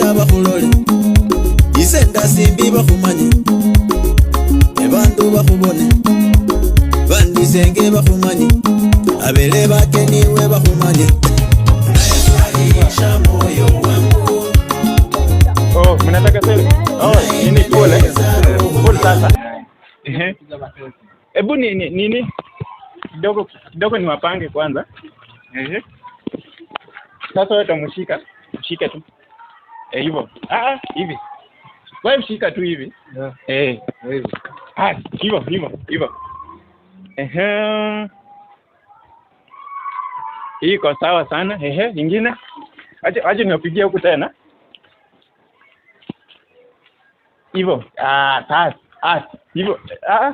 Enda bakhulole, isenda simbi bakhumanye, ebandu bakhubone, bandisenge bakhumanye, abele bakeniwe bakhumanye. Naifurahisha moyo wangu. Oh, mnataka selfie? Oh, nini, pole. Pole sasa. Ehe. Hebu ni nini? Kidogo kidogo niwapange kwanza. Ehe. Sasa wewe utamshika. Mshike tu. Eh, hivyo. Ah ah, hivi. Wewe mshika tu hivi. Yeah. Eh. Hivi. Ah, hivyo hivyo hivyo. Ehe. Hii iko sawa sana. Ehe, ingine. Acha acha niwapigie huku tena. Hivyo. Ah, sasa. Ah, hivyo. Ah.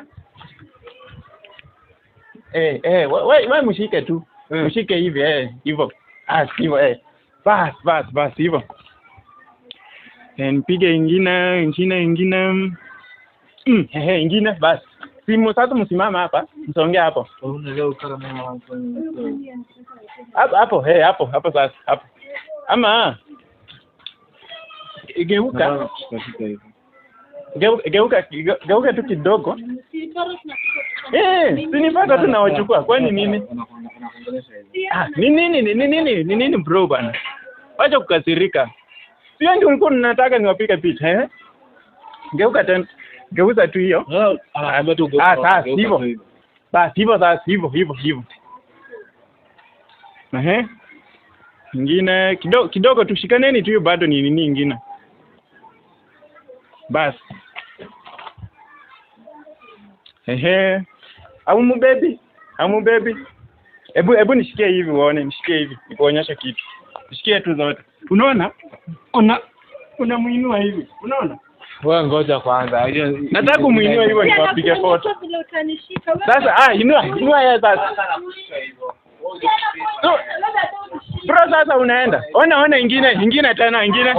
Eh, eh, we we mshike tu. Mshike hivi eh, hivyo. Ah, hivyo eh. Bas, bas, bas hivyo. Eh, nipige ingine, ingine, ingine. Ehe, ingine bas. Simu sasa msimama hapa, msongee hapo. Hapo hapo, eh, hapo, hapo sasa, hapo. Ama geuka. Geuka geuka tu kidogo. Eh, sinipata tu nawachukua. Kwani nini? Ah, ni nini ni nini ni nini bro bana? Wacha kukasirika. Sio ndio ulikuwa unataka niwapige picha eh? Geuka tena. Geuza tu hiyo. Ah, sasa hivyo. Basi hivyo sasa hivyo hivyo hivyo. Ehe. Ingine kidogo kidogo tushikaneni tu hiyo bado ni nini ingine. Basi. Ehe. Au mubebi? Au mubebi? Hebu hebu nishikie hivi uone, nishikie hivi, nikuonyesha kitu. Nishikie tu zote. Unaona? Una unamuinua hivi. Unaona? Wewe ngoja kwanza. Nataka kumuinua hivyo niwapige foto. Sasa ah, inua, inua yeye sasa. So, bro sasa unaenda. Ona ona ingine, ingine tena ingine.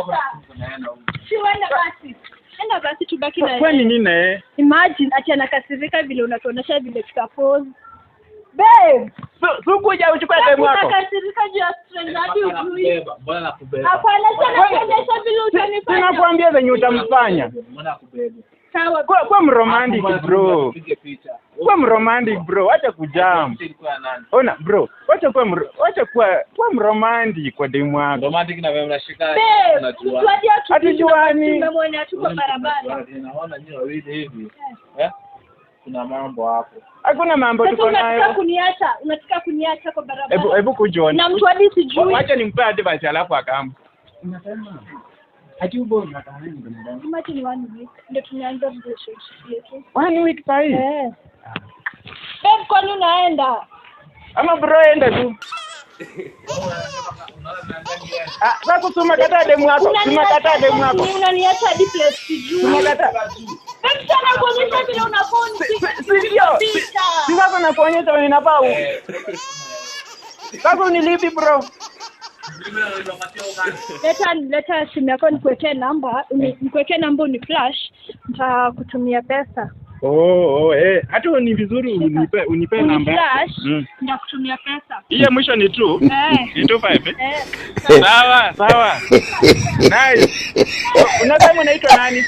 Enda basi tubaki na Kwani nini eh? Imagine ati anakasirika vile unatuonyesha vile tutapose. Babe, So, kuja uchukue demu wako. unakasirika juu ya stranger hadi hujui. Mbona nakubeba? Hapana, sana kuonyesha vile utanifanya. Sinakwambia venye utamfanya. Mbona nakubeba? Sawa. Kwa mromantic bro. Tupige picha. Kwa mromantic bro, acha kujam. Picha ilikuwa ya nani? Ona bro, wacha kuwa wacha kuwa kuwa mromantic kwa demu wako. Romantic na wewe mnashika Babe, mnajua. mtu hadi Hatujuani. Tumemwona tu kwa barabara. Naona nyinyi wawili hivi. Eh? Kuna mambo hapo. Hakuna mambo Sasa tuko unataka nayo. kuniacha, unataka kuniacha kwa Hebu barabara. hebu kujiona. Na mtu hadi sijui. Wacha nimpe advice alafu akamu. Imagine one week ndio tumeanza relationship yetu. One week sahi. Eh. Babe, kwani unaenda? Ama bro enda tu. Ah, sasa suma kataa demu wako. Suma kataa demu wako. Unaniacha hadi place sijui. Suma kataa. Babe, sana kuonyesha vile unafoni. Si ndio? Si sasa nakuonyesha venye inafaa. Sasa unilipi bro? Leta leta simu yako nikuwekee namba, nikuwekee namba uni flash, nitakutumia pesa. Oh, oh, eh. Hata ni vizuri unipe unipe Uni namba. flash, nitakutumia pesa. Hii ya mwisho ni 2. Eh. Ni 25 eh? Eh. Sawa, sawa. Nice. Unasema unaitwa nani?